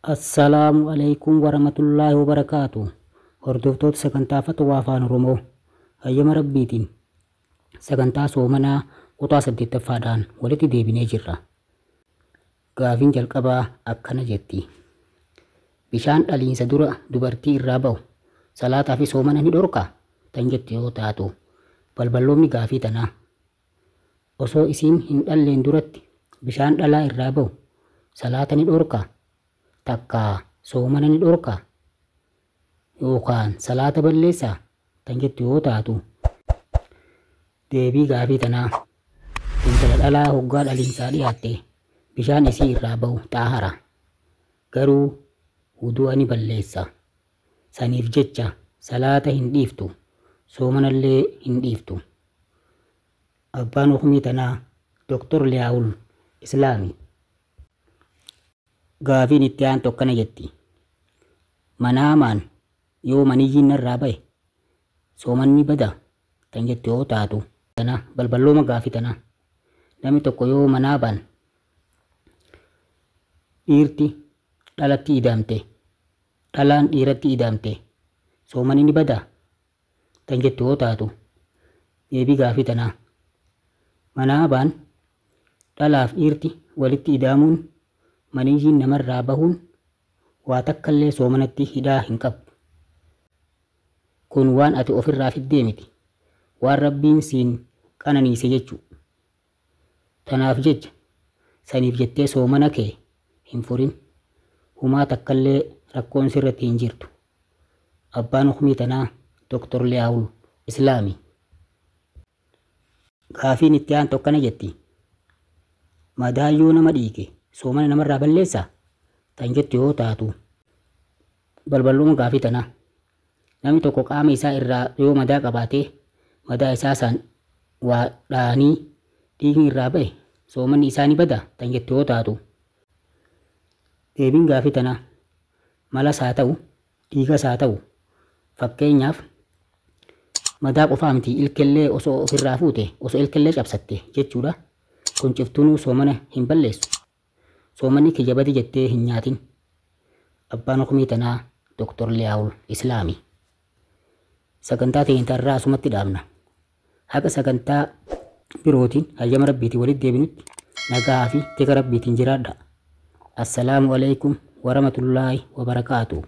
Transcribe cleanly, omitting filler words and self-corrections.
Assalaamu alaikum warahmatullaahi wabarakaatu. Hordoftoota sagantaa Fatwaa Afaan Oromoo, hayyama Rabbiitiin sagantaa soomanaa kutaa 8ffaadhaan walitti deebinee jirra. Gaafiin jalqabaa akkana jetti. Bishaan dhaliinsa dura dubartii irraa ba'u salaataa fi soomana ni dhorkaa? Tan jettu yoo taatu, balballoomni gaafii tanaa osoo isiin hin dhalleen duratti bishaan dhalaa irraa ba'u salaata ni dhorkaa? Takkaa soomana ni dhorkaa? Yookaan salaata balleessaa? Tan jettu yoo taatu, deebii gaafii tanaa intala dhalaa hoggaa dhaliinsaa dhiyaatte bishaan isii irraa ba'u xaahara. Garuu wudu'a ni balleessa. Saniif jecha salaata hin dhiiftu, soomanallee hin dhiiftu. Abbaan hukumii tanaa Dr. Liyaawul Islaami. Gaafiin itti aantu akkana jetti. Manaamaan yoo maniyyiin narraa ba'e soomanni bada? Tan jettu yoo taatu, tana balballooma gaafii tanaa namni tokko yoo manaabaan dhiirti dhalatti ida'amte, dhalaan dhiiratti ida'amte, soomanni ni badaa? Tan jettu yoo taatu, deebii gaafii tanaa manaabaan dhalaaf dhiirti walitti ida'amuun maniyyiin namarraa bahuun waa takkallee soomanatti hidhaa hin qabu. Kun waan ati ofirraa fiddee miti. Waan Rabbiin siin qananiise jechuu. Tanaaf jecha saniif jettee soomana kee hin furin. Humaa takkallee rakkoon sirratti hin jirtu. Abbaan hukumii tanaa Dr. Liyaawul Islaami. Gaafiin itti aantu akkana jetti. Madaa yoo nama dhiige soomana namarraa balleessaa? Tan jettu yoo taatu, balballooma gaafii tanaa namni tokko qaama isaa irraa yoo madaa qabaatee madaa isaa san waa dhahanii dhiigni irraa ba'e soomanni isaa ni badaa? Tan jettu yoo taatu, deebiin gaafii tanaa malas haa ta'u dhiigas haa ta'u, fakkeenyaaf madaa qofaa miti, ilkellee osoo ofirraa fuute, osoo ilkellee cabsatte jechuudha. Kun ciftunuu soomana hin balleessu. Soomanni kiyya badi jettee hin nyaatin. Abbaan hukumii tanaa Dr. Liyaawul Islaami. Sagantaa teenya irraa asumatti dhaabna. Haqa sagantaa birootiin hayyama Rabbiitiin walitti deebinutti nagaa fi tika Rabbiitiin jiraadha. Assalaamu alaikum warahmatullaahi wabarakaatu.